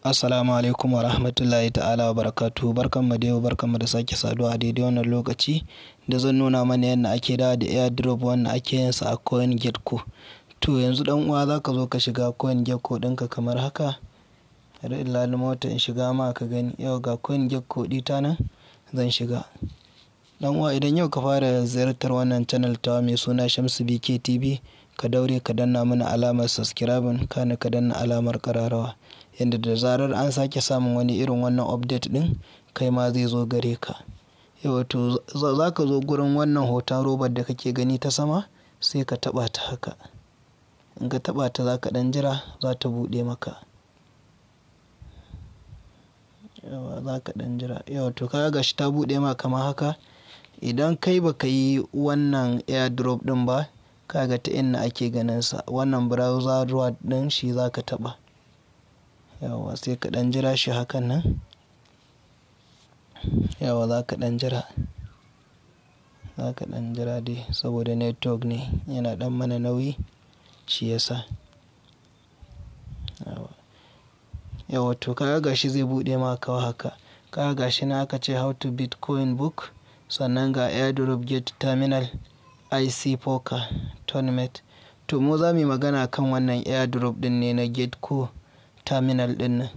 Assalamu alaikum wa rahmatullahi ta'ala wa barakatuhu. Barkanmu da yau, barkanmu da sake saduwa a daidai wannan lokaci da zan nuna mana yadda ake dawo da airdrop wanda ake yin sa a CoinGecko. To yanzu ɗan uwa za ka zo ka shiga CoinGecko ɗinka kamar haka. Bari in lalumo ta in shiga ma ka gani. Yau ga CoinGecko ɗita nan zan shiga. Ɗan uwa, idan yau ka fara ziyartar wannan channel tawa mai suna Shamsu BK TV, ka daure ka danna mana alamar subscribing, kana ka danna alamar ƙararrawa. Yanda da zarar an sake samun wani irin wannan update ɗin, kai ma zai zo gare ka. Yau to za ka zo gurin wannan hoton robar da kake gani ta sama, sai ka taɓa ta haka. In ka taɓa ta, za ka ɗan jira za ta buɗe maka. Yauwa, za ka ɗan jira. Yau to ka ga shi ta buɗe ma kamar haka. Idan kai ba ka yi wannan airdrop ɗin ba, ka ga ta inda ake ganinsa. Wannan browser reward ɗin shi za ka taɓa. Yauwa, sai ka ɗan jira shi hakan nan. Yauwa, za ka ɗan jira. Za ka ɗan jira dai saboda network ne yana ɗan mana nauyi, shi ya sa. Yauwa. Yauwa to ka ga shi zai buɗe maka haka. Ka ga shi nan aka ce "How to Bitcoin book", sannan ga "Airdrop get terminal IC poker tournament". To mu za mu yi magana kan wannan airdrop ɗin ne na Getco terminal ɗin nan.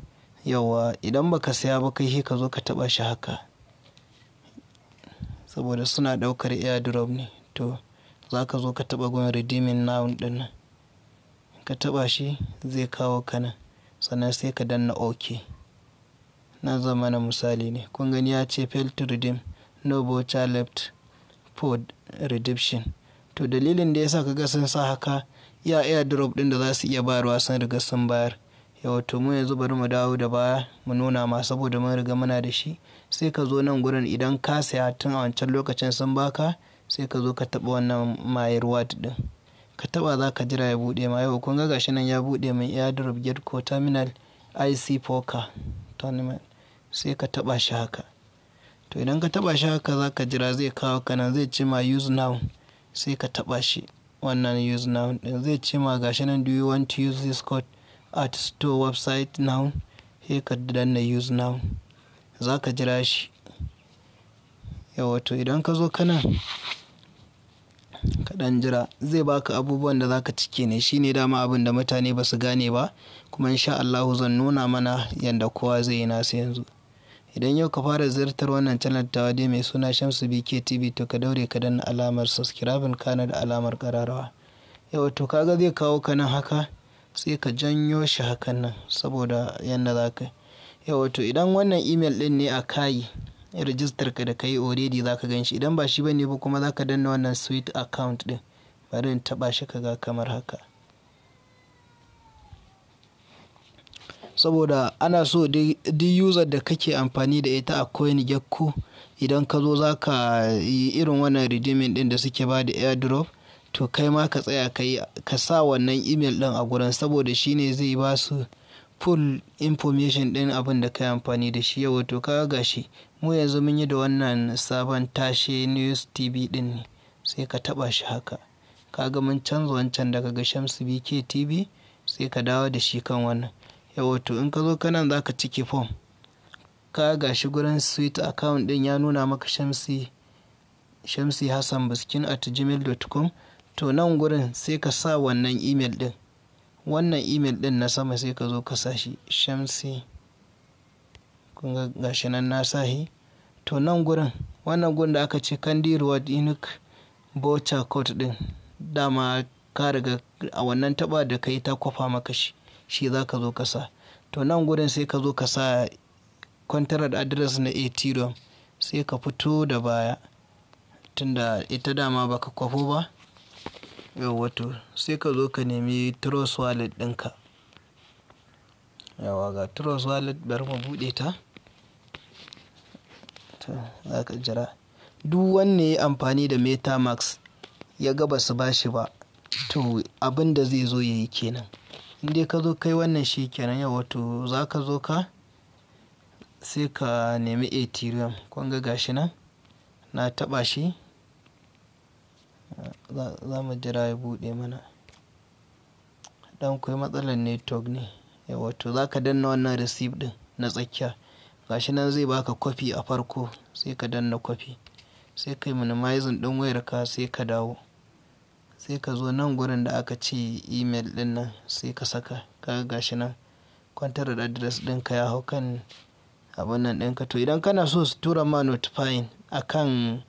Yauwa, idan ba ka saya ba kai, sai ka zo ka taɓa shi haka. Saboda suna ɗaukar airdrop ne. To za ka zo ka taɓa gun "Redeeming now" ɗin nan. Ka taɓa shi, zai kawo ka nan. Sannan sai ka danna OK. Nan zan mana misali ne. Kun gani ya ce "Fail to redeem, no voucher left for redemption". To dalilin da ya sa ka ga sun sa haka, iya airdrop ɗin da za su iya bayarwa sun riga sun bayar. Yauwa, to mu yanzu bari mu dawo da baya mu nuna ma saboda mun riga muna da shi. Sai ka zo nan gurin, idan ka saya tun a wancan lokacin sun baka, sai ka zo ka taɓa wannan "My reward" ɗin. Ka taɓa, za ka jira ya buɗe ma. Yau kun ga gashi nan ya buɗe min airdrop Getco terminal IC poker tournament. Sai ka taɓa shi haka. To idan ka taɓa shi haka, za ka jira zai kawo ka nan, zai ce ma "Use now". Sai ka taɓa shi, wannan "Use now" ɗin. Zai ce ma gashi nan, "Do you want to use this code at store website now?" Sai ka danna "Use now". Za ka jira shi. Yauwa, to idan ka zo ka nan, ka ɗan jira, zai baka abubuwan da za ka cike ne. Shi ne dama abin da mutane ba su gane ba. Kuma in sha Allahu zan nuna mana yanda kowa zai yi nasa yanzu. Idan yau ka fara ziyartar wannan channel tawa dai mai suna Shamsu BK TV, to ka daure ka danna alamar subscribing, kana da alamar ƙararrawa. Yauwa, to ka ga zai kawo ka nan haka, sai ka janyo shi hakan nan saboda yanda za ka yi. Yauwa, to idan wannan email ɗin ne a ka yi register ka da ka yi already, za ka gan shi. Idan ba shi ba ne ba kuma, za ka danna wannan "Switch account" ɗin. Bari in taɓa shi ka ga kamar haka. Saboda ana so duk user da kake amfani da ita a CoinGecko, idan ka zo za ka yi irin wannan redeeming ɗin da suke ba da airdrop, to kai ma ka tsaya ka yi, ka sa wannan email ɗin a gurin, saboda shi ne zai ba su full information ɗin abin da ka yi amfani da shi. Yauwa, to ka ga shi mu yanzu mun yi da wannan sabon Tashe News TV ɗin ne. Sai ka taɓa shi haka. Ka ga mun canza wancan daga ga Shamsu BK TV, sai ka dawo da shi kan wannan. Yauwa, to in ka zo ka nan, za ka cike form. Ka ga shi gurin "Switch account" ɗin ya nuna maka Shamsi Hassan Biskin at gmail.com. To nan gurin sai ka sa wannan email ɗin. Wannan email ɗin na sama, sai ka zo ka sa shi, Shamsi. Kun ga gashi nan na sa shi. To nan gurin, wannan gurin da aka ce "Candy Reward Unique Voucher Code" ɗin, dama ka riga a wannan taɓa da ka yi ta kwafa maka shi, shi za ka zo ka sa. To nan gurin sai ka zo ka sa contract address na Ethereum, sai ka fito da baya tunda ita dama baka kwafo ba. Yauwa, to sai ka zo ka nemi Trust Wallet ɗinka. Yauwa, ga Trust Wallet, bari mu buɗe ta. To za ka jira. Duk wanda ya yi amfani da MetaMask ya ga ba su bashi ba, to abin da zai zo ya yi kenan. In dai ka zo kai wannan shi kenan. Yauwa, to za ka zo ka sai ka nemi Ethereum. Kun ga gashi nan na taɓa shi. Za mu jira ya buɗe mana. Ɗan akwai matsalar network ne. Yauwa, to za ka danna wannan receipt ɗin na tsakiya. Gashi nan zai baka copy a farko, sai ka danna copy. Sai ka yi minimizing ɗin wayarka, sai ka dawo. Sai ka zo nan gurin da aka ce email ɗin nan, sai ka saka. Kaga gashi nan contract address ɗinka ya hau kan abun nan ɗinka. To idan kana so su tura ma notifying a kan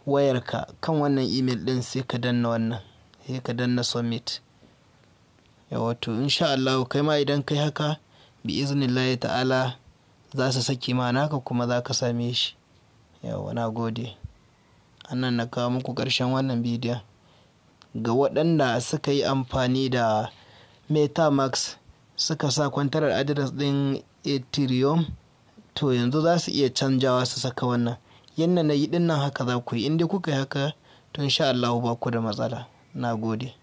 wayarka kan wannan email ɗin, sai ka danna wannan. Sai ka danna submit. Yauwa, to in sha Allahu kai ma idan ka yi haka, bi iznillahi ta'ala za su saki ma naka kuma za ka same shi. Yauwa, na gode. Anan na kawo muku ƙarshen wannan bidiyon. Ga waɗanda suka yi amfani da MetaMask suka sa contract address ɗin Ethereum, to yanzu za su iya canjawa su saka wannan. Yanda na yi ɗin nan haka za ku yi. In dai kuka yi haka, to in sha Allahu ba ku da matsala. Na gode.